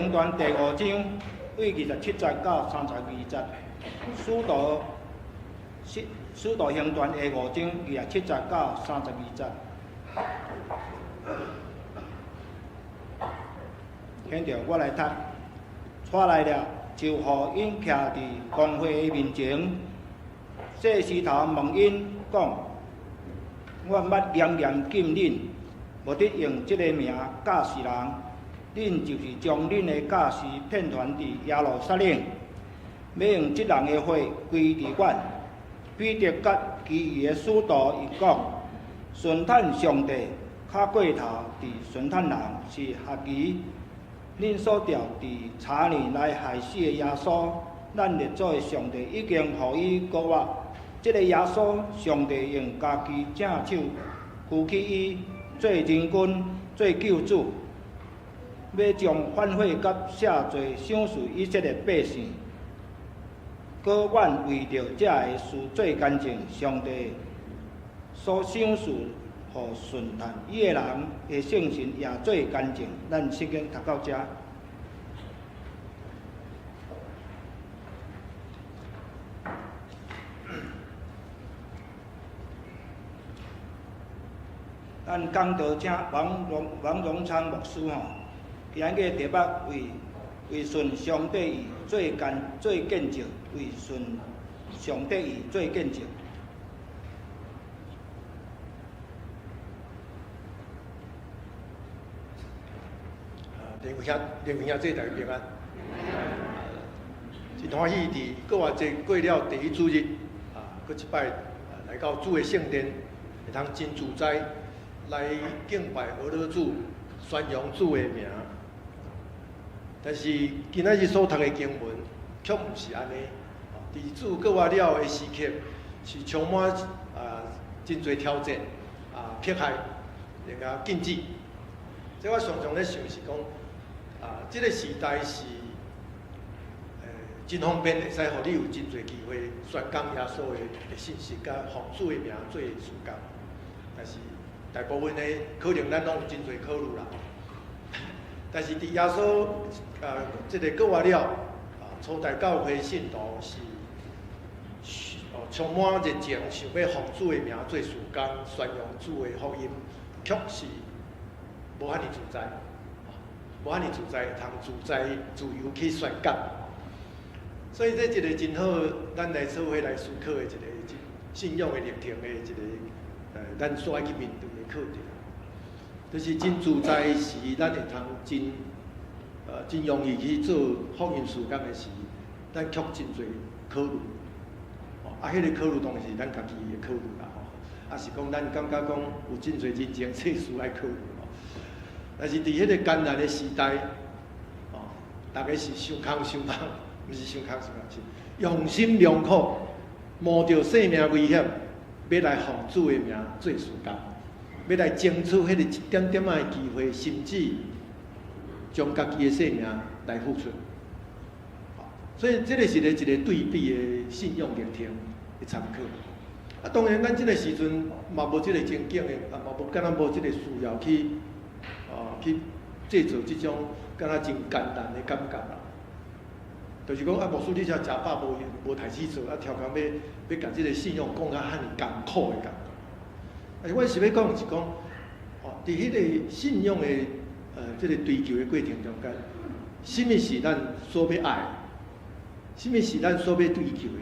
行傳第五章，對27節到32節，使徒行傳第五章27節到32節。現在我來讀，帶來了，就予𪜶徛佇公會的面前。祭司頭問𪜶講：阮捌嚴嚴禁恁，無得用這个名教示人。恁就是將恁的教示遍傳佇耶路撒冷，欲用這人的血歸佇阮。彼得佮其餘的使徒伊講：順趁上帝，較過頭佇順趁人是合宜。恁所吊佇柴爾來害死的耶穌，咱列祖的上帝已經予伊復活。這个耶穌，上帝用家己正手扶起伊，做人君，做救主。欲將反悔佮赦罪賞賜以色列百姓。閣阮為著這个事做見證，上帝所賞賜予順趁伊的人的聖神也做見證。咱聖經讀到遮。咱講道請王榮昌牧師吼。今日題目為順上帝意做見證，為順上帝意做見證。靈魂兄，靈魂兄姊，大家平安。真歡喜佇閣活節過了第一主日，閣一擺來到主的聖殿，會通真自在來敬拜阿樂主，宣揚主的名。但是今仔日所讀的經文，卻毋是按呢。佇主復活了的時刻，是充滿真濟挑戰、迫害、然後禁止。這我常常咧想是講，這个時代是真方便，會使予你有真濟機會宣講耶穌的信息，佮奉主的名做事工。但是大部分的可能咱攏有真濟考慮啦。但是佇耶穌這个復活了，初代教會信徒是充滿熱情，想欲奉主的名做事工，宣揚主的福音，卻是無遐爾自在，無遐爾自在，通自在自由去宣講。所以這一个真好，咱來做伙來思考的一個信仰的歷程的一个，咱所愛去面對的課題。就是真自在時，咱會通真容易去做福音事工的時，咱卻真濟考慮。彼个考慮當然是咱家己的考慮啦，吼。是講咱感覺講有真濟人情世事愛考慮吼。但是佇彼个艱難的時代，逐家是相空相忙，毋是相空相忙，是用心良苦，冒著性命危險，欲來奉主的名做事工。欲來爭取彼个一點點仔的機會，甚至將家己的性命來付出。所以這个是一個對比的信仰歷程的參考。當然，咱這个時陣嘛無這个情景的，嘛無敢若無這个需要去製造這種敢若真艱難的感覺啦。就是講，牧師你遮食飽無代誌做，超工欲共這个信仰講甲遐爾艱苦的感覺。但是我是欲講是講，佇彼个信仰的這个追求的過程中間，啥物是咱所欲愛的，啥物是咱所欲追求的，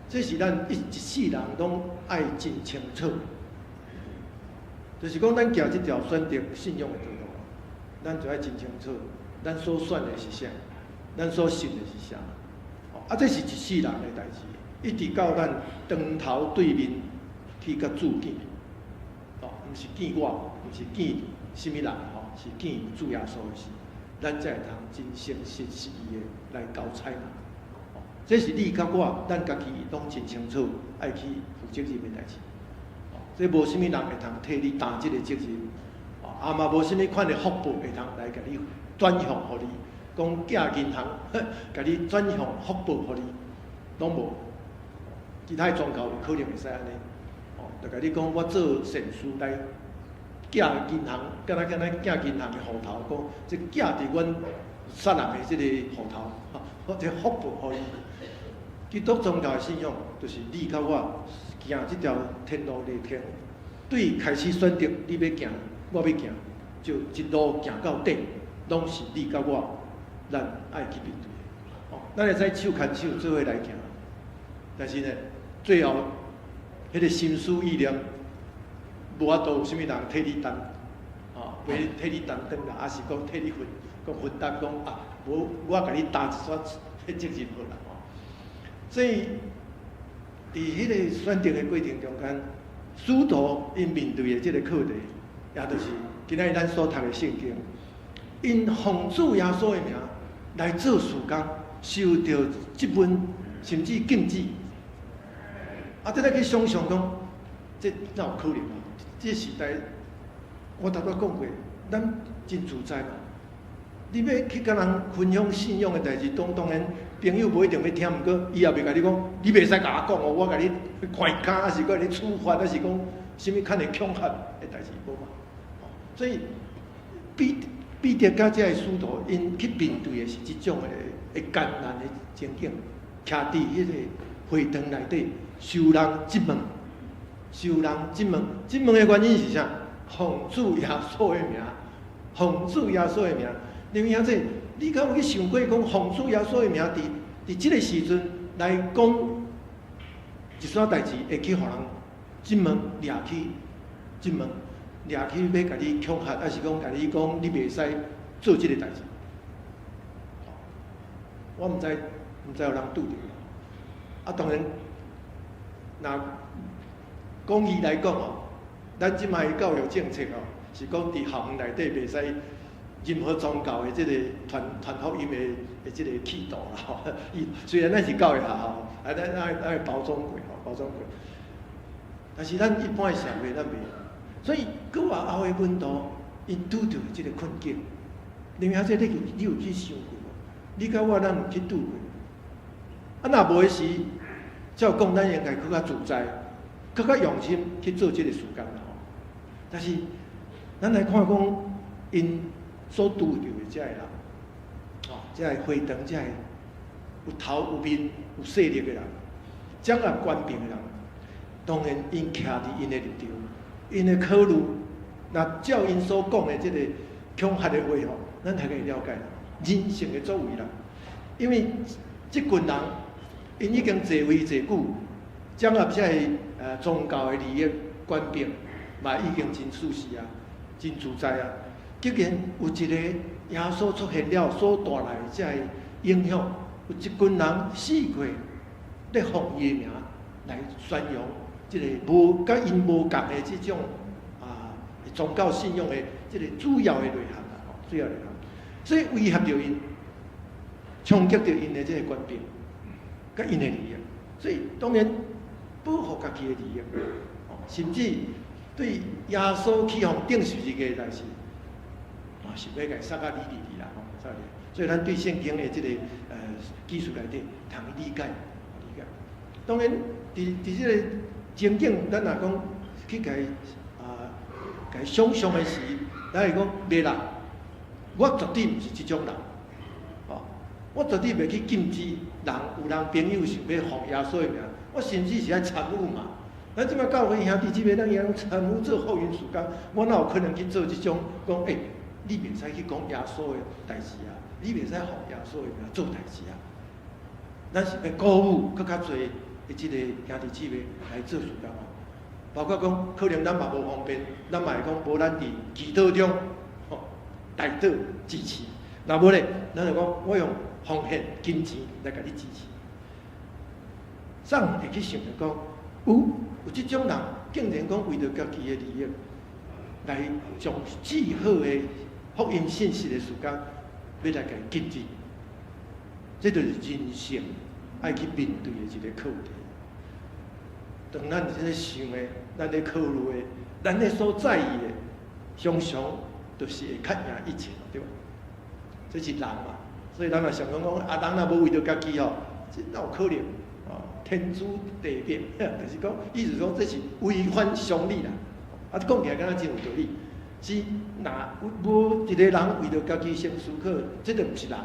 這是咱一世人攏愛真清楚。就是講，咱行這條選擇信仰的道路，咱就愛真清楚，咱所選的是啥，咱所信的是啥。這是一世人的代誌，一直到咱當頭對面去佮主見。毋是見我，毋是見啥物人吼，是見主耶穌的時，咱才會通真誠實實意的來交差嘛。這是你佮我，咱家己攏真清楚，愛去負責任的代誌。這無啥物人會通替你擔這个責任，嘛無啥物款的福報會通來共你轉向予你，講寄銀行，共你轉向福報予你，攏無。其他的宗教有可能會使按呢。就共你講，我做善事來寄銀行，敢若敢若寄銀行的戶頭，講這寄佇阮殺人的這个戶頭，或者福報予伊。基督宗教的信仰，就是你佮我行這條天路歷程，對開始選擇你欲行，我欲行，就一路行到底，攏是你佮我，咱愛去面對的。哦，咱會使手牽手做伙來行，但是呢，最後彼个心思意念，無法度有啥物人替你擔，哦，袂替你擔當啦，抑是講替你分，講分擔講啊，無我共你擔一撮彼責任好啦，吼。所以，佇彼个選擇的過程中間，使徒𪜶面對的這个課題，也就是今仔日咱所讀的聖經，𪜶奉主耶穌的名來做事工，受著質問，甚至禁止。啊，這咱去想象講，這哪有可能啊？這時代，我頭拄講過，咱真自在嘛。你欲去共人分享信仰的代誌，當然朋友無一定欲聽，毋過伊也袂共你講，你袂使共我講哦，我共你關監，抑是共你處罰，抑是講啥物較會恐嚇的代誌無嘛。所以彼得佮這个使徒，𪜶去面對的是這種的艱難的情景，徛佇彼個會堂內底受人質問，受人質問，質問的原因是啥？奉主耶穌的名，奉主耶穌的名。你有影這？你敢有去想過講奉主耶穌的名，佇這个時陣來講一撮代誌，會去予人質問掠去質問掠去欲共你恐嚇，抑是講共你講你袂使做這个代誌？我毋知，毋知有人拄著。啊，當然，若廣義來講哦，咱這擺教育政策哦，是講佇校園內底袂使任何宗教的這个傳福音的這个企圖啦吼。伊雖然咱是教會學校，啊，咱愛包裝過吼，包裝過。但是咱一般的社會咱袂，所以閣外後的門徒，𪜶拄著這个困境。林小姐，你有去想過無？你佮我咱有去拄過？啊，若無的時，照講咱應該閣較自在，閣較用心去做這个事工啦吼。但是，咱來看講，𪜶所拄著的這个人，吼，這个會堂，這个有頭有面有勢力的人，掌握權柄的人，當然𪜶徛佇𪜶的立場，𪜶的考慮，若照𪜶所講的這个恐嚇的話吼，咱大家會了解人性的作為啦。因為這群人，𪜶已經坐位坐久，掌握這个宗教的利益權柄，嘛已經真舒適啊，真自在啊。既然有一个耶穌出現了，所帶來的這個影響，有一群人四界咧奉伊的名來宣揚這个無佮𪜶無仝的這種啊宗教信仰的這个主要的內涵啦，吼，主要內涵，所以威脅著𪜶，衝擊著𪜶的這個權柄，佮𪜶的利益，所以當然保護家己的利益，甚至對耶穌去予釘十字架的代誌，嘛是欲共殺甲理理哩啦，吼，殺理。所以咱對聖經的這个記述內底，通理解理解。當然，佇這个情景，咱若講去共啊，共想象的時，咱會講袂啦，我絕對毋是這種人，哦，我絕對袂去禁止人，有人朋友想欲奉耶穌的名，我甚至是愛參與嘛。咱這擺教會兄弟姊妹，咱會參與做福音事工，我哪有可能去做這種講？欸，你袂使去講耶穌的代誌啊！你袂使奉耶穌的名做代誌啊！咱是欲鼓舞閣較濟的這个兄弟姊妹來做事工啊！包括講，可能咱嘛無方便，咱嘛會講無咱佇祈禱中吼代禱支持。若無咧，咱就講我用奉獻金錢來共你支持。啥人會去想著講，有這種人，竟然講為著家己的利益，來將至好的福音信息的事工，欲來共禁止，這就是人性愛去面對的一个課題。當咱咧想的，咱咧考慮的，咱咧所在意的，常常就是會較贏一切，對無？這是人嘛，所以咱嘛常常講，啊，人若無為著家己吼，這哪有可能？哦，天誅地滅，就是講，意思講這是違反常理啦。啊，講起來敢若真有道理。是若無一个人為著家己先思考，這就毋是人。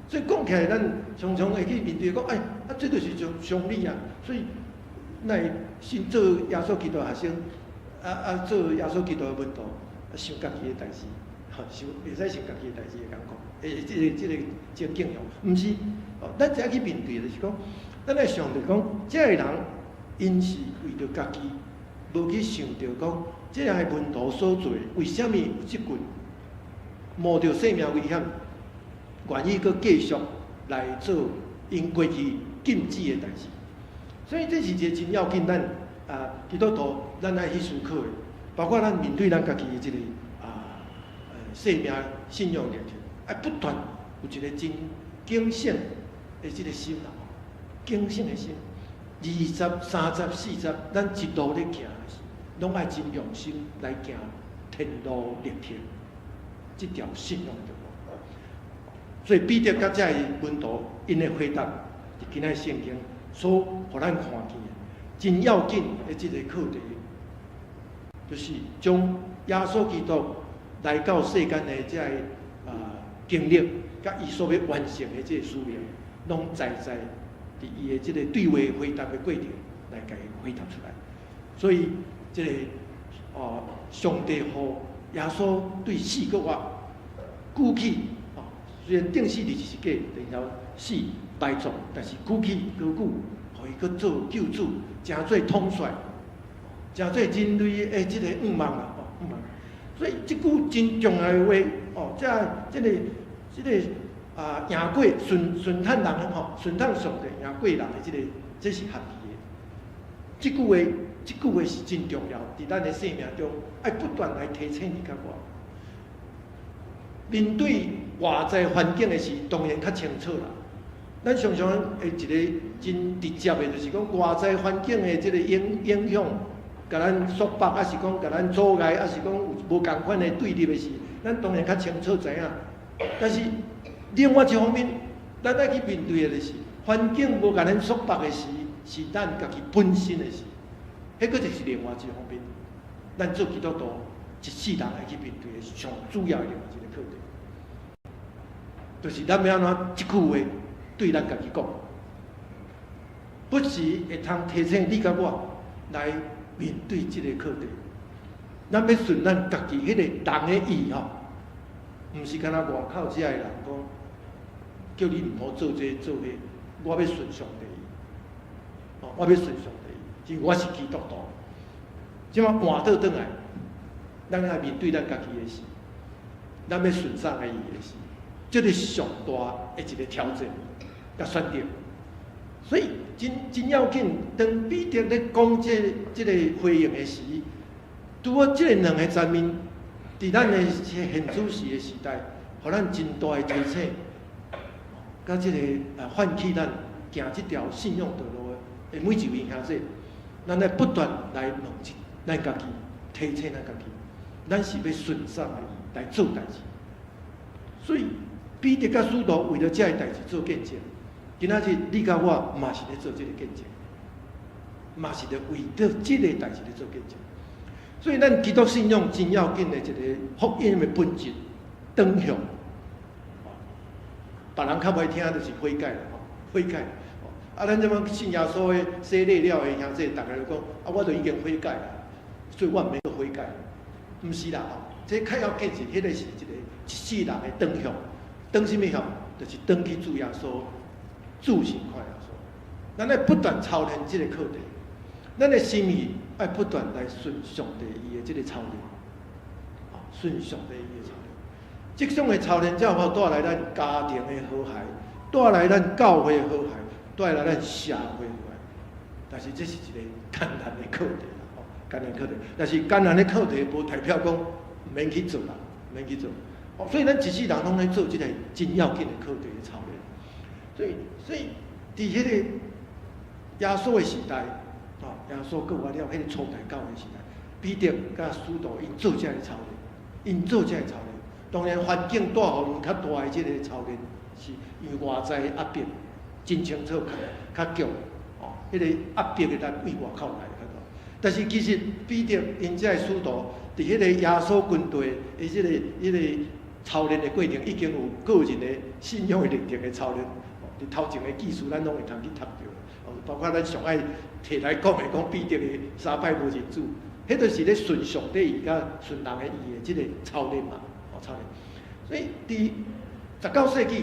所以講起來，咱常常會去面對講，哎，啊，這就是常常理啊。所以，咱會信做耶穌基督學生，啊啊，做耶穌基督的門徒，啊，想家己的代誌，吼，想袂使想家己的代誌會艱苦，欸，這個情景哦，毋是，哦，咱才去面對就是講，咱愛想著講，這个人𪜶是為著家己，無去想著講，這个門徒所做，為啥物有這群冒著生命危險，願意閣繼續來做𪜶過去禁止的代誌？所以這是一個真要緊，咱啊基督徒咱愛去思考的，包括咱面對咱家己的這個啊生命信仰歷程，愛不斷有一個真警醒的這個心啦，警醒的心。20、30、40，咱一路咧行的時，攏愛真用心來行天路歷程，這條信仰的路。所以彼得佮這个門徒𪜶的回答，佇今仔聖經所予咱看見的，真要緊的這個課題，就是將耶穌基督來到世間的這个經歷，佮伊所欲完成的這個使命，攏在在佇伊的這個對話回答的過程來共伊回答出來。所以這個上帝予耶穌對四個活舉起，哦，雖然釘死佇十字架，然後死埋葬，但是舉起高舉，予伊閣做救主，成做統帥，成做人類的這個願望啦，哦，願望。所以這句真重要的話，哦，這個贏過順順趁人吼，順趁上帝贏過人的這個，這是合理的。這句話是真重要，佇咱的生命中，愛不斷來提醒你佮我。面對外在環境的時，當然較清楚啦。咱常常會一個真直接的，就是講外在環境的這個影響，共咱束縛，抑是講共咱阻礙，抑是講有無仝款的對立的時，咱當然較清楚知影。但是另外一方面，咱愛去面對的就是環境無共咱束縛的時，是咱家己本身的時，彼個就是另外一方面。咱做基督徒一世人愛去面對的上主要的另外一個課題，就是咱欲按怎這句話對咱家己講，不時會通提醒你佮我來面對這個課題。咱欲順咱家己彼個人的意吼，毋是干焦外口遮的人講，叫你毋好做這個做彼個，我欲順上帝意，哦，我欲順上帝意，因為我是基督徒。這馬換倒轉來，咱愛面對咱家己的時，咱欲順啥个意的時，這個上大的一個挑戰佮選擇。所以真真要緊，當彼得咧講這個回應的時，拄好這個兩個層面，佇咱的現主時的時代，予咱真大的提醒，佮這個喚起咱行這條信仰道路的每一位兄弟，咱愛不斷來問一咱家己，提醒咱家己，咱是欲順啥个意來做代誌。所以彼得佮使徒為著這个代誌做見證，今仔日你佮我嘛是咧做這個見證，嘛是咧為著這個代誌咧做見證。所以咱基督信仰真要緊的一個福音的本質，轉向。別人較袂聽就是悔改啦，悔改。啊，咱這馬信耶穌的洗禮了的兄弟，逐家就講啊，我都已經悔改啦，所以我毋免閣悔改。毋是啦，吼，這較要緊是，彼個是一個一世人的轉向，轉啥物向？就是轉去主耶穌，注視看耶穌。咱愛不斷操練這個課題，咱的心意愛不斷來順上帝伊的這個操練，順上帝伊的操練。這種的操練才有法帶來咱家庭的和諧，帶來咱教會的和諧，帶來咱社會和諧。但是這是一個艱難的課題啦，吼，艱難課題。但是艱難的課題，無代表講毋免去做啦，毋免去做。所以咱一世人攏咧做這個真要緊的課題的操練。所以佇彼個耶穌的時代，啊，耶穌復活了，彼個初代教會時代，彼得佮使徒𪜶做這个操練，𪜶做這个操練。當然環境帶予𪜶較大的這個操練，是因為外在壓迫真清楚較強，哦，彼個壓迫的來對外口來較大。但是其實彼得𪜶這个使徒，佇彼個耶穌軍隊的這個操練的過程，已經有個人的信仰的歷程的操練。佇頭前的記事，咱攏會通去讀著。包括咱上愛提來講的，講彼得的三擺無認主，彼就是咧順上帝意佮順人的意的這个操練嘛，哦，操練。所以佇19世紀，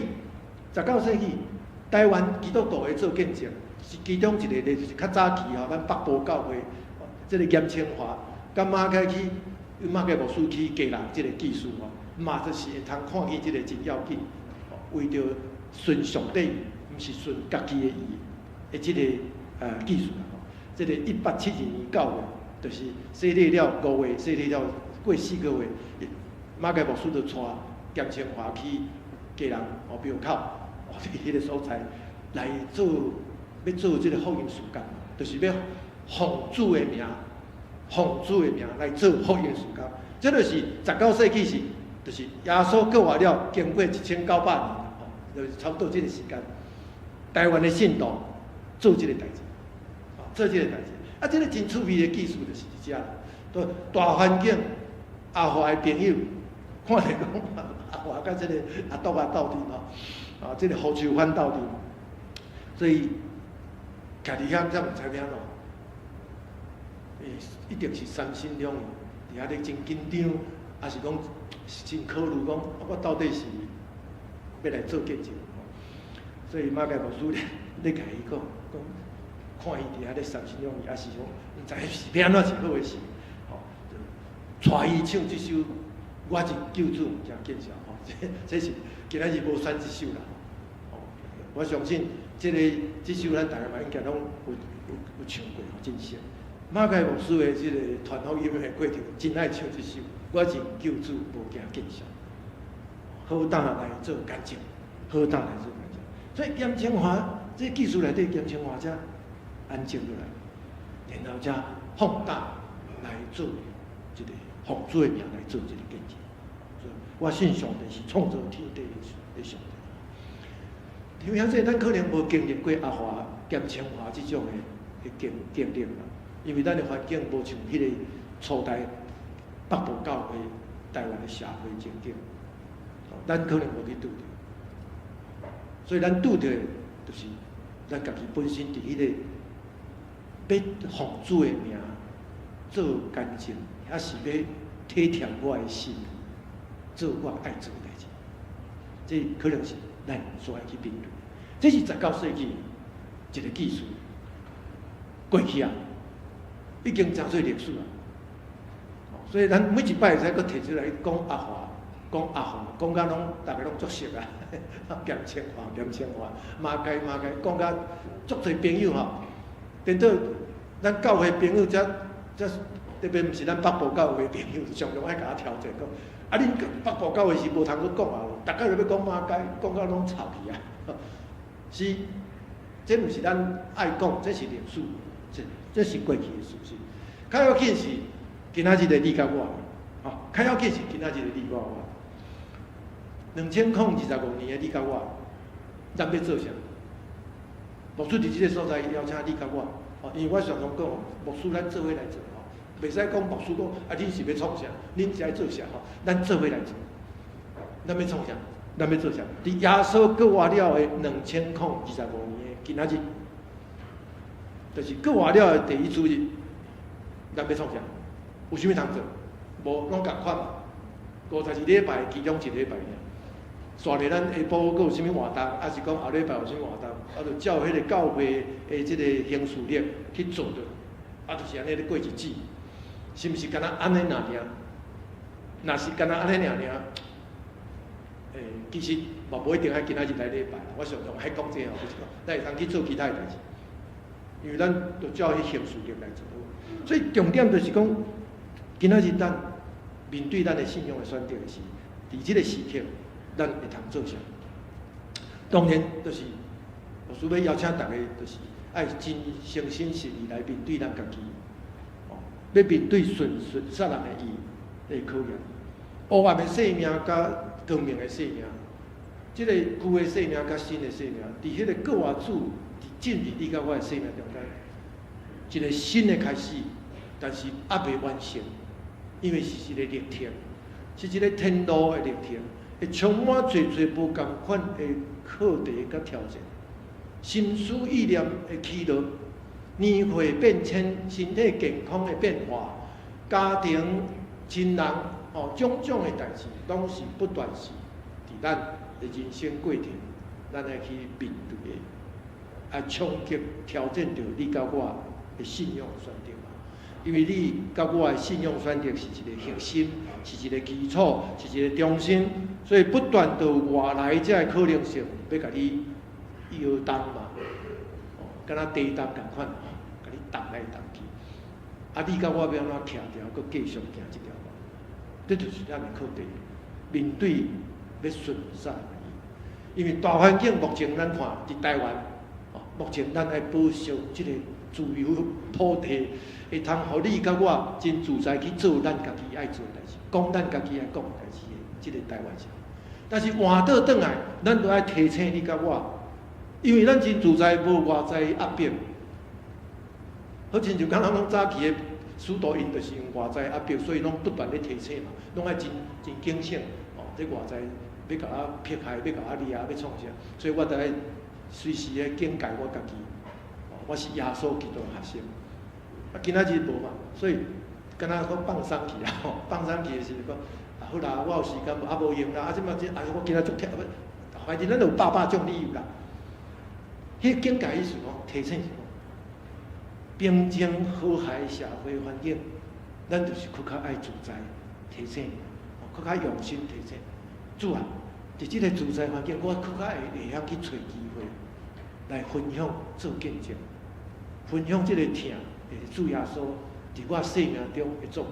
十九世紀，台灣基督徒的做見證，是其中一个例，就是較早期吼，咱北部教會，這个嚴清華，佮馬偕去，馬偕牧師去基隆這个記事吼，嘛就是會通看見這个真要緊，為著順上帝意，毋是順家己的意的這个記事吼。這个1872年9月，就是洗禮了5月，洗禮了過4個月，馬偕牧師就帶嚴清華去基隆哦廟口，哦佇彼个所在來做，欲做這个福音事工，就是欲奉主的名，奉主的名來做福音事工。這就是19世紀時，就是耶穌復活了，經過1900年，哦，就是差不多這个時間，台灣的信徒做這个代誌，哦，做這个代誌。啊，這个真趣味的記事就是佇遮，大環境，阿華的朋友，看著講阿華佮這个阿篤仔鬥陣吼，啊，這个胡秋帆鬥陣，所以徛佇遐才毋知欲按怎，欸，一定是三心兩意，佇遐咧真緊張，抑是講真考慮講，我到底是欲來做見證，所以馬偕牧師咧咧共伊講，講看伊佇遐咧三心兩意，抑是講毋知是欲按怎是好的事，吼，就帶伊唱這首《我認救主毋驚見笑》吼，這是今仔日無選這首啦，吼，我相信這个這首咱大家嘛應該攏有唱過吼，真熟。馬偕牧師的這個傳福音的過程，真愛唱這首《我認救主無驚見笑》，好膽來做見證，好膽來做見證。所以嚴清華這記事內底，嚴清華才安靜落來，然後才放膽來做這个奉主的名來做這个見證。所以我信上帝是創造天地的上帝。因為這咱可能無經歷過阿華兼清華這種的經歷啦，因為咱的環境無像彼個初代北部教會台灣的社會情景，咱可能無去拄著，所以咱拄著的就是咱家己本身佇彼个欲奉主的名做見證，抑是欲體貼我的心，做我愛做的代誌，這可能是咱所愛去面對。這是19世紀一个記事，過去啊，已經成做歷史啊。所以咱每一擺會使閣提出來講阿華，講阿華，講甲攏逐家攏足熟啊，嚴清華，嚴清華，馬偕馬偕，講甲足濟朋友吼，顛倒咱教會朋友才才特別毋是咱北部教會朋友，常常愛共我挑戰講，啊恁北部教會是無通閣講啊，逐家就欲講馬偕，講甲攏臭去啊。是，這毋是咱愛講，這是歷史，這是過去的事實。較要緊是今仔日的你佮我，吼，較要緊是今仔日的你佮我。2025年的你佮我，咱欲做啥？牧師佇這个所在邀請你佮我，吼，因為我常常講，牧師咱做伙來做，吼，袂使講牧師講，啊，恁是欲創啥？恁是愛做啥？吼，咱做伙來做，咱欲創啥？咱欲做啥？佇耶穌復活了的2025年的今仔日，就是復活了的第一主日，咱欲創啥？有啥物通做？無，攏仝款。52禮拜其中一禮拜爾。煞咧，咱下晡閣有啥物活動，抑是講後禮拜有啥物活動，啊，就照彼個教會的這個行事曆去做著，啊，就是按呢咧過日子，是毋是敢若按呢爾爾？若是敢若按呢爾爾，欸，其實嘛無一定愛今仔日來禮拜。我常常愛講這個吼，就是講咱會通去做其他的代誌，因為咱就照彼行事曆來做。所以重點就是講，今仔日咱面對咱的信仰的選擇的時，佇這个時刻，咱會通做啥？當然，就是牧師欲邀請逐家，就是愛真誠心實意來面對咱家己，哦，欲面對順順啥人的意的考驗。黑暗的生命佮光明的生命，這个舊的生命佮新的生命，佇彼个復活主佇進入你佮我的生命中間，一个新的開始。但是猶未完成，因為是一個歷程，是一個天路的歷程，會充滿濟濟無仝款的課題佮挑戰，心思意念的起落，年歲變遷，身體健康的變化，家庭親人哦，種種的代誌，攏是不斷是佇咱的人生過程，咱愛去面對的，啊，衝擊挑戰著你佮我的信仰選擇嘛。因為你佮我的信仰選擇是一個核心，是一個基礎，是一個中心，所以不斷就有外來這个可能性欲共你搖動嘛，哦，敢若地動仝款，共你動來動去。啊，你佮我欲按怎徛牢，閣繼續行這條路，這就是咱的課題。面對欲順啥物？因為大環境目前咱看佇台灣，哦，目前咱愛保守這個自由土地，會通予你佮我真自在去做咱家己愛做的代誌，講咱家己愛講的代誌的這個台灣社。但是換倒轉來，咱都愛提醒你佮我，因為咱真自在，無外在壓迫。好親像敢若講早期的使徒𪜶就是用外在壓迫，所以攏不斷咧提醒嘛，攏愛真真警醒哦。這外在欲共我迫害，欲共我掠，欲創啥？所以我著愛隨時咧警戒我家己。哦，我是耶穌基督的學生。啊，今仔日無嘛，所以敢若講放鬆去啊，吼，放鬆去的時陣講，啊好啦，我有時間無啊無閒啦，啊這馬這啊我今仔足忝，反正咱有百百種理由啦。彼個警戒意思講，提醒是講，平靜和諧社會環境，咱就是閣較愛自在提醒，閣較用心提醒。主啊，佇這個自在環境，我閣較會曉去揣機會來分享做見證，分享這個疼的主耶穌佇我生命中的作為。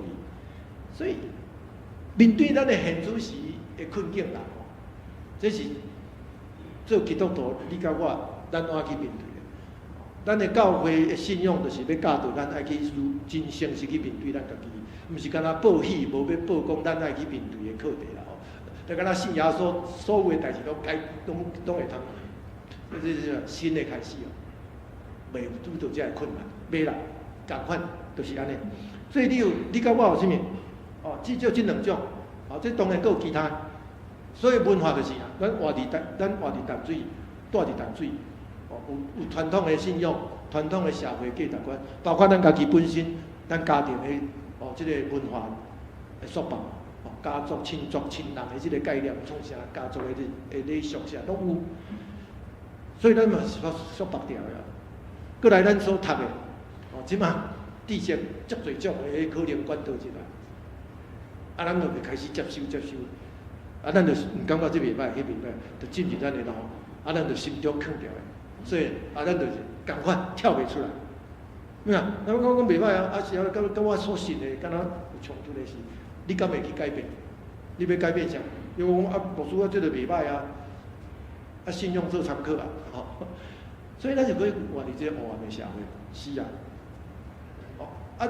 所以面對咱的現主時的困境啦，吼，這是做基督徒，你佮我，咱按怎去面對的？咱的教會的信仰，就是欲教導咱愛去如真誠實去面對咱家己，毋是干焦報喜，無欲報講咱愛去面對的課題啦吼。就敢若信耶穌，所有的代誌攏改，攏攏會通，這是新的開始哦，袂有拄著這个困難，袂啦，仝款就是按呢。所以你有，你佮我有啥物？哦，至少這兩種，哦，這當然閣有其他。所以文化就是啊，咱活佇淡，咱活佇淡水，蹛佇淡水，哦，有傳統的信仰，傳統的社會價值觀，包括咱家己本身，咱家庭的哦，這個文化的束縛，哦，家族、親族、親人的這個概念，創啥家族的的禮俗啥攏有，所以咱嘛是束縛牢的。閣來咱所讀的，哦，這馬知識足濟種的可能管道進來，啊，咱就會開始接收接收。啊，咱就是毋感覺這袂䆀，彼袂䆀，就進入咱的腦，啊，咱就心中囥著的，所以啊，咱就是仝款跳袂出來。咩啊？咱講講袂䆀啊，啊是啊，佮我所信的敢若有衝突的是，你敢會去改變？你欲改變啥？因為講啊，牧師我這個袂䆀啊，啊信仰做參考啊，吼。所以咱就可以活佇這個黑暗的社會，是啊。哦，啊，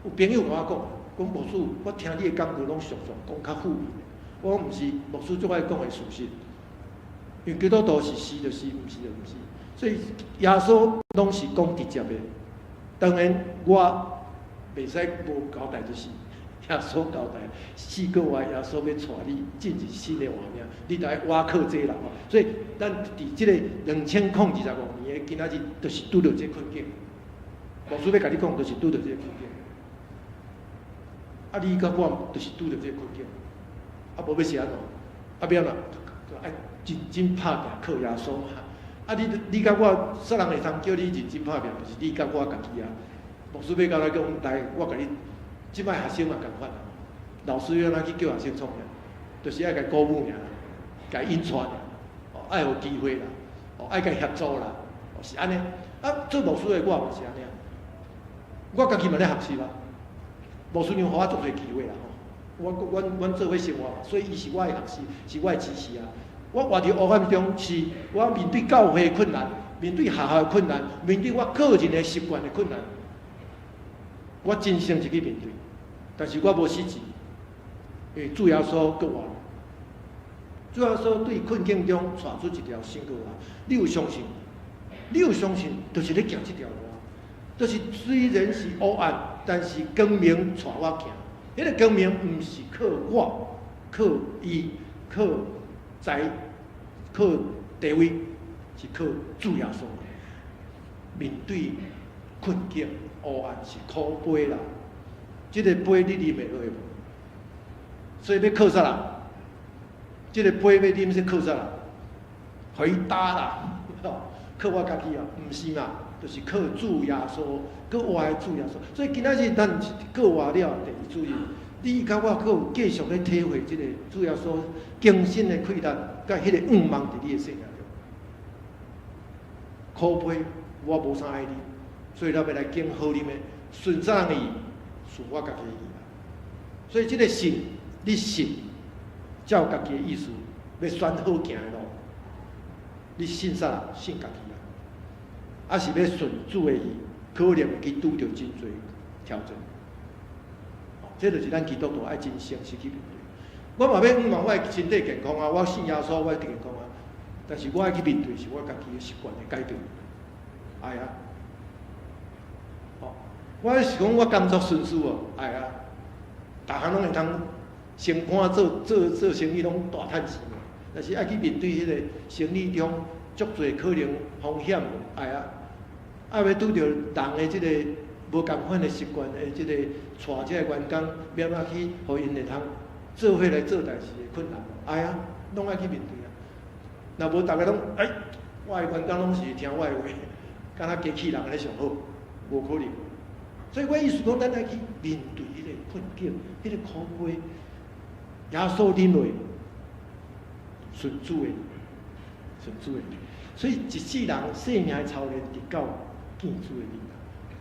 有朋友共我講，講牧師，我聽你的講道攏常常講較負面的。我講毋是，牧師足愛講的事實，因為基督徒是是就是，毋是就毋是。所以耶穌攏是講直接的。當然我袂使無交代，就是耶穌交代4個月，耶穌欲帶你進入新的畫面，你著愛倚靠這人。所以咱佇這個2025年的今仔日，就是拄著這個困境。牧師欲共你講，就是拄著這個困境。啊，你佮我就是拄著這個困境。啊，無欲是按怎？啊，欲按怎？就愛認真拍拚靠耶穌。啊，你佮我，啥人會通叫你認真拍拚？就是你佮我家己啊。牧師欲共咱講，來，我共你，這擺學生嘛仝款啊。老師欲按怎去叫學生創啥？就是愛共鼓舞爾，共引帶爾，哦，愛予機會啦，哦，愛共協助啦，哦，是按呢。啊，做牧師的我嘛是按呢啊。我家己嘛咧學習啊。牧師娘予我足濟機會啦吼。我阮做伙生活嘛，所以伊是我的學習，是我的支持啊。我活佇黑暗中，是我面對教會的困難，面對學校的困難，面對我個人的習慣的困難，我真誠實去面對，但是我無失志，因為主耶穌閣活。主耶穌對困境中帶出一條新路啊！你有相信？你有相信，就是咧行這條路。就是雖然是黑暗，但是光明帶我行。彼個光明毋是靠我，靠伊，靠財，靠地位，是靠主耶穌。面對困境、黑暗是苦杯啦，這個杯你啉會落無？所以欲靠啥人？這個杯欲啉是靠啥人？予伊焦啦，靠我家己啊？毋是嘛？就是靠主耶穌，閣活的主耶穌。所以今仔日咱閣活了第二主日，你佮我閣有繼續咧體會這個主耶穌更新的氣力，佮彼個向望佇你的生命中。苦杯我無啥愛啉，所以咱欲來揀好啉的，順啥人意？順我家己的意啦。所以這個信，你信，照家己的意思，欲選好行的路，你信啥人？信家己啊。抑是欲順主的意，可能會去拄著真濟挑戰。這就是咱基督徒愛真誠實去面對。我嘛欲向望我的身體健康啊，我信耶穌，我健康啊。但是我愛去面對是我家己的習慣的改變。愛啊！我是講我工作順遂哦，愛啊！逐項攏會通升官做做做生意攏大趁錢嘛。但是愛去面對彼個生意中足濟可能風險，愛啊！欲拄著人的這個無仝款的習慣的這個帶這个員工，欲按怎去予𪜶會通做伙來做代誌的困難，愛啊，攏愛去面對啊。若無逐家攏哎，我的員工攏是聽我的話，敢若機器人按呢上好，無可能。所以我意思講，咱愛去面對彼個困境，彼個苦杯，耶穌啉落，順主的，順主的。所以一世人生命的操練，直到見主的面。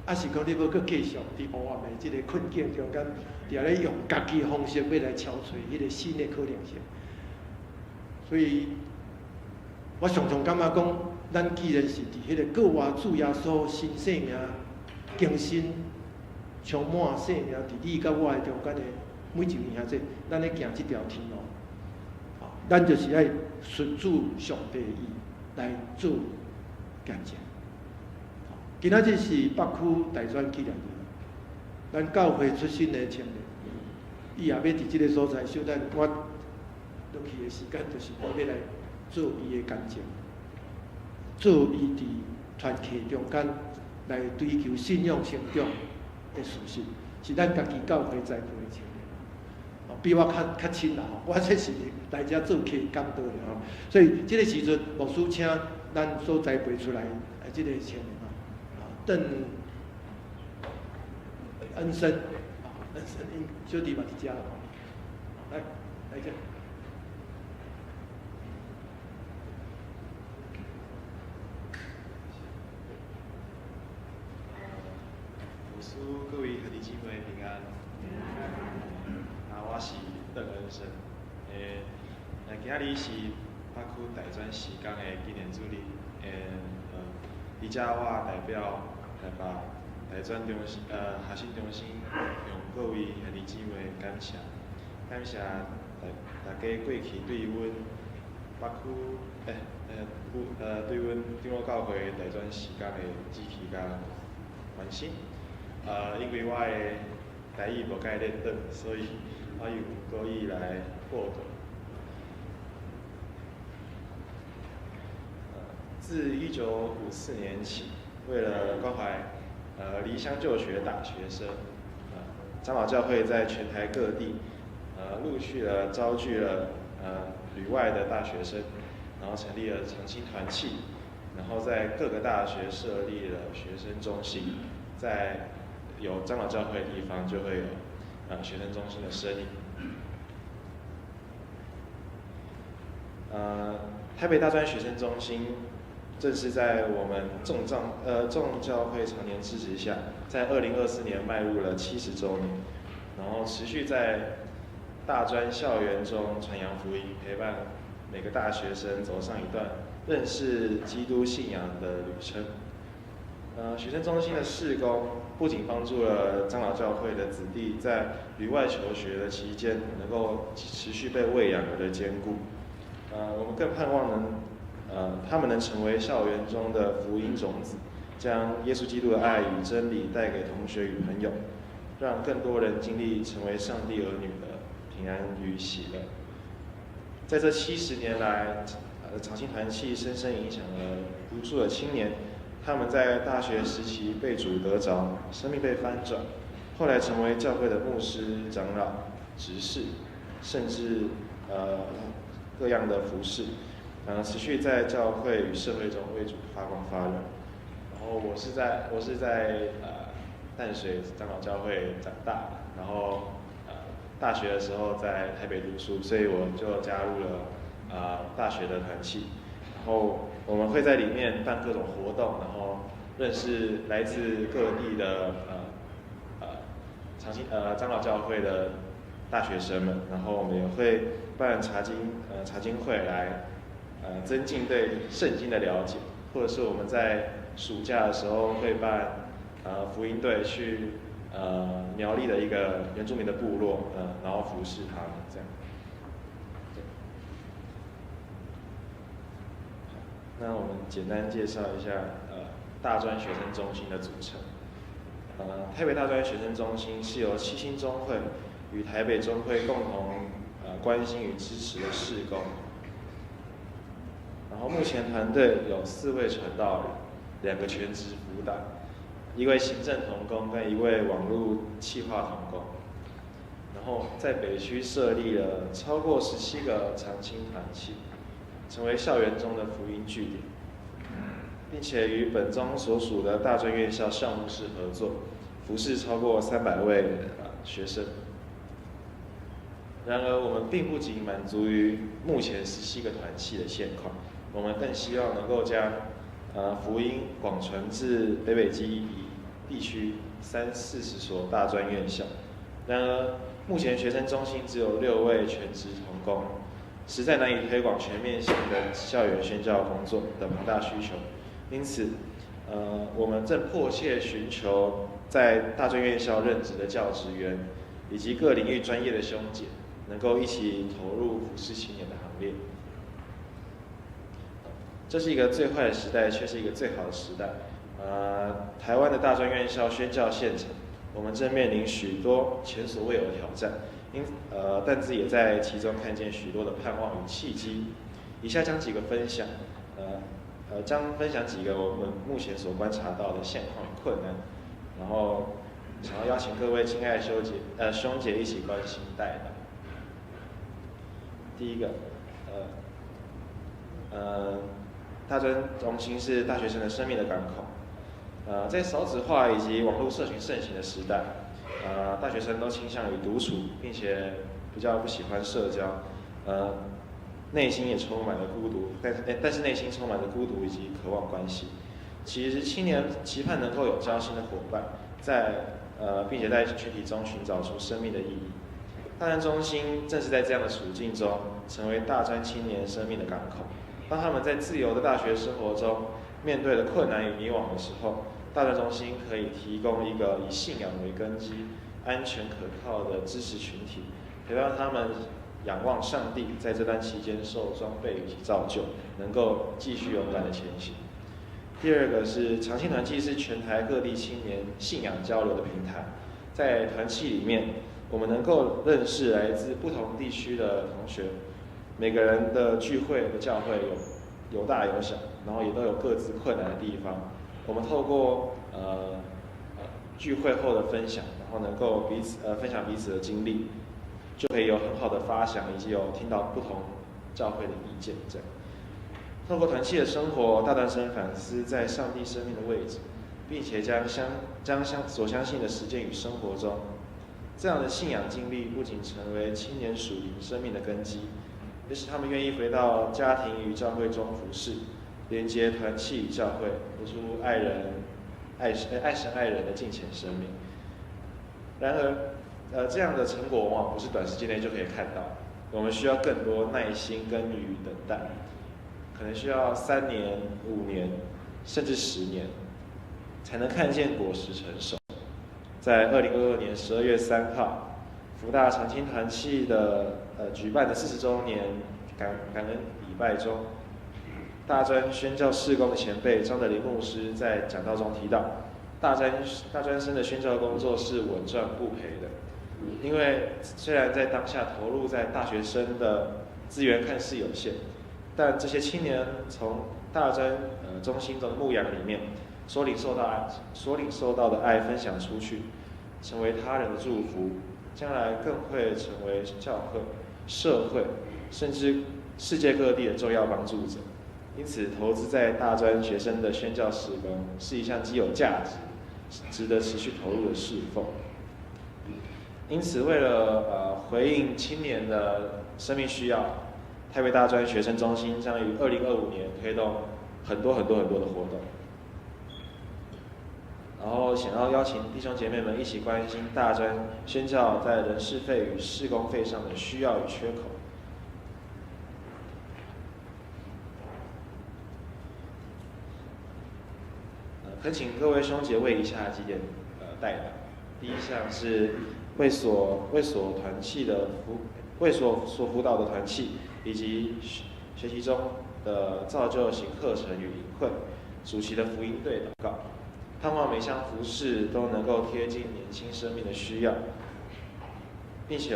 抑是講你欲閣繼續佇黑暗的這個困境中間，佇遐咧用家己的方式欲來敲揣彼個新的可能性。所以，我常常感覺講，咱既然是佇彼個閣活主耶穌新生命更新充滿生命，佇你佮我的中間的每一位兄弟，咱咧行這條天路，咱就是愛順主上帝的意來做見證。今仔日是北區大專紀念日，咱教會出身的青年，伊也欲佇這個所在，小等我落去的時間，就是我欲來做伊的見證，做伊佇團契中間來追求信仰成長的事實，是咱家己教會栽培的青年，比我較較親啦吼，我這是來遮做客講道的吼，所以這個時陣牧師請咱所栽培出來的這個青年吼，鄧恩生，恩生𪜶小弟嘛佇遮，來來遮。牧師，各位兄弟姊妹平安。啊，我是鄧恩生。今仔日是北區大專時工的紀念主日。佇遮我代表台北大專中心，學生中心，向各位兄弟姊妹感謝，感謝大大家過去對阮北區，對阮長老教會大專時工的支持佮關心。因為我的台語無蓋練轉，所以我用國語來報告。自1954年起，為了關懷離鄉就學的大學生，長老教會在全台各地，陸續的招聚了旅外的大學生，然後成立了長青團契，然後在各個大學設立了學生中心，在有長老教會的地方就會有學生中心的身影。台北大專學生中心正是在我們眾教會常年支持下，在2024年邁入了70週年，然後持續在大專校園中傳揚福音，陪伴每個大學生走上一段認識基督信仰的旅程。學生中心的事工不僅幫助了長老教會的子弟在旅外求學的期間能夠持續被餵養而得堅固，我們更盼望他們能成為校園中的福音種子，將耶穌基督的愛與真理帶給同學與朋友。讓更多人經歷成為上帝兒女的平安與喜樂。在這70年來，長青團契深深影響了無數的青年，他們在大學時期被主得著，生命被翻轉，後來成為教會的牧師、長老、執事，甚至各樣的服事，持續在教會與社會中為主發光發熱。然後我是在淡水長老教會長大的，然後大學的時候在台北讀書，所以我就加入了大學的團契，然後我們會在裡面辦各種活動，然後認識來自各地的長青長老教會的大學生們，然後我們也會辦查經會來增進對聖經的了解，或者是我們在暑假的時候會辦福音隊去苗栗的一個原住民的部落，然後服侍他們這樣。對。那我們簡單介紹一下大專學生中心的組成。台北大專學生中心是由七星中會與台北中會共同關心與支持的事工。然後目前團隊有四位傳道人，兩個全職輔導，一位行政同工跟一位網絡企劃同工。然後在北區設立了超過17個長青團契，成為校園中的福音據點，並且與本宗所屬的大專院校項目式合作，服侍超過300位學生。然而，我們並不僅滿足於目前十七個團契的現況，我們更希望能夠將福音廣傳至北北基地區三四十所大專院校。然而，目前學生中心只有六位全職同工，實在難以推廣全面性的校園宣教工作的龐大需求。因此，我們正迫切尋求在大專院校任職的教職員，以及各領域專業的兄姐，能夠一起投入服侍青年的行列。這是一個最壞的時代，卻是一個最好的時代。台灣的大專院校宣教現場，我們正面臨許多前所未有的挑戰，但是也在其中看見許多的盼望與契機。以下將幾個分享，將分享幾個我們目前所觀察到的現況與困難，然後想要邀請各位親愛的兄姐一起關心代禱。第一個，大專中心是大學生的生命的港口。在少子化以及網絡社群盛行的時代，大學生都傾向於獨處，並且比較不喜歡社交，內心也充滿了孤獨，但是內心充滿了孤獨以及渴望關係。其實青年期盼能夠有交心的夥伴，並且在群體中尋找出生命的意義。大專中心正是在這樣的處境中，成為大專青年生命的港口。當他們在自由的大學生活中面對了困難與迷惘的時候，大專中心可以提供一個以信仰為根基、安全可靠的支持群體，陪伴他們仰望上帝，在這段期間受裝備以及造就，能夠繼續勇敢的前行。第二個是長青團契是全台各地青年信仰交流的平台，在團契裡面，我們能夠認識來自不同地區的同學，每個人的聚會的教會有大有小，然後也都有各自困難的地方。我們透過聚會後的分享，然後能夠彼此分享彼此的經歷，就可以有很好的發想，以及有聽到不同教會的意見。這樣，透過團契的生活，大專生反思在上帝生命的位置，並且將所相信的實踐於生活中。這樣的信仰經歷不僅成為青年屬靈生命的根基，也使他們願意回到家庭與教會中服侍，連接團契與教會，活出愛人、愛神、愛神愛人的敬虔生命。然而，這樣的成果往往不是短時間內就可以看到，我們需要更多耐心跟與等待，可能需要3年、5年，甚至10年，才能看見果實成熟。在2022年12月3號，福大長青團契的舉辦的40週年感恩禮拜中，大專宣教事工的前輩張德林牧師在講道中提到，大專生的宣教工作是穩賺不賠的，因為雖然在當下投入在大學生的資源看似有限，但這些青年從大專中心的牧養裡面所領受到的愛分享出去，成為他人的祝福，將來更會成為教會、社會甚至世界各地的重要幫助者。因此，投資在大專學生的宣教事工是一項極有價值、值得持續投入的侍奉。因此，為了回應青年的生命需要，台北大專學生中心將於2025年推動很多很多很多的活動。然後，想要邀請弟兄姐妹們一起關心大專宣教在人事費與事工費上的需要與缺口。懇請各位兄姐為以下幾點代禱。第一項是為所團契的輔為所所輔導的團契以及學習中的造就型課程與營會，暑期的福音隊禱告，盼望每項服事都能夠貼近年輕生命的需要，並且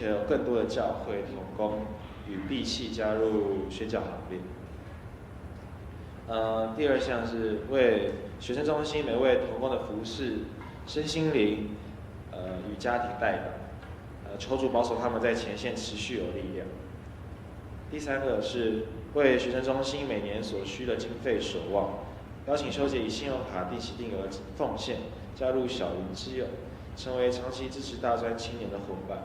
有更多的教會同工與閉氣加入宣教行列。第二項是為學生中心每位同工的服事、身心靈，與家庭代禱，求主保守他們在前線持續有力量。第三個是為學生中心每年所需的經費守望，邀請修姐以信用卡定期定額奉獻，加入小雲之友，成為長期支持大專青年的夥伴。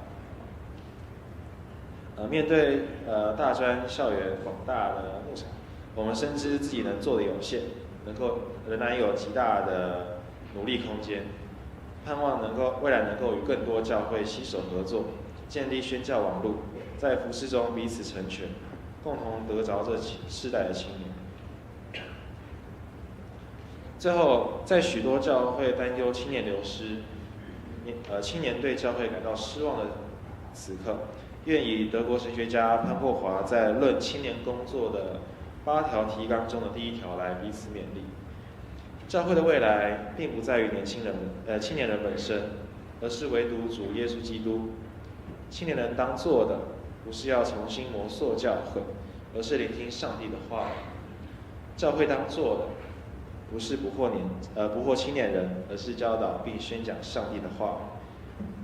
面對大專校園廣大的牧場，我們深知自己能做的有限，能夠仍然有極大的努力空間，盼望能夠未來能夠與更多教會攜手合作，建立宣教網路，在服事中彼此成全，共同得著這世代的青年。最後，在許多教會擔憂青年流失，青年對教會感到失望的此刻，願以德國神學家潘霍華在《論青年工作》的八條提綱中的第一條來彼此勉勵。教會的未來並不在於年輕人，青年人本身，而是唯獨主耶穌基督。青年人當做的，不是要重新模塑教會，而是聆聽上帝的話語。教會當做的，不是捕獲青年人，而是教導並宣講上帝的話語。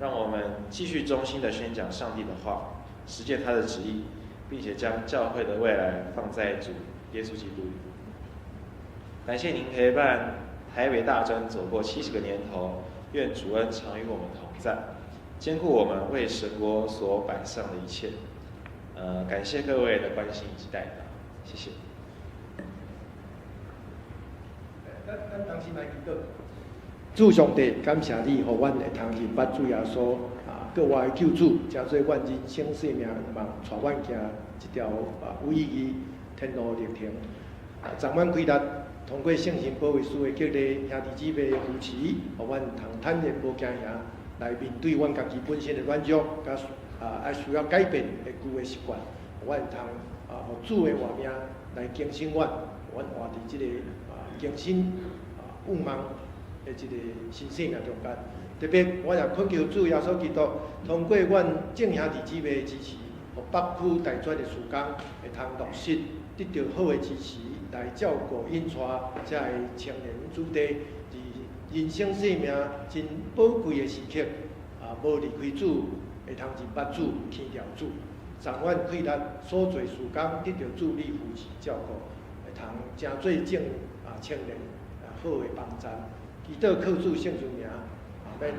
讓我們繼續忠心的宣講上帝的話，實踐他的旨意，並且將教會的未來放在主耶穌基督裡。感謝您陪伴台北大專走過70個年頭，願主恩常與我們同在，堅固我們為神國所擺上的一切。感謝各位的關心以及代禱，謝謝。咱當時來祈禱。主上帝，感謝你，予阮會通認捌主耶穌啊，閣活的救主，成做阮人生生命望，帶阮行這條有意義天路歷程。啊，送阮氣力，通過聖神保惠師的激勵，兄弟姊妹的扶持，予阮通坦然無驚惶來面對阮家己本身的軟弱，佮愛需要改變的舊的習慣，予阮通予主的活命來更新阮，予阮活佇這个更新盼望的這個新生命中間。特別我也懇求主耶穌基督，通過阮眾兄弟姊妹的支持，予北區大專的事工會通落實，得著好的支持，來照顧引帶遮个青年子弟，佇人生生命真寶貴的時刻，無離開主，會通認捌主、牽牢主，送阮氣力所做事工，得著主你扶持照顧，會通成做眾青年好的幫贊。祈禱靠主聖主名，阿門。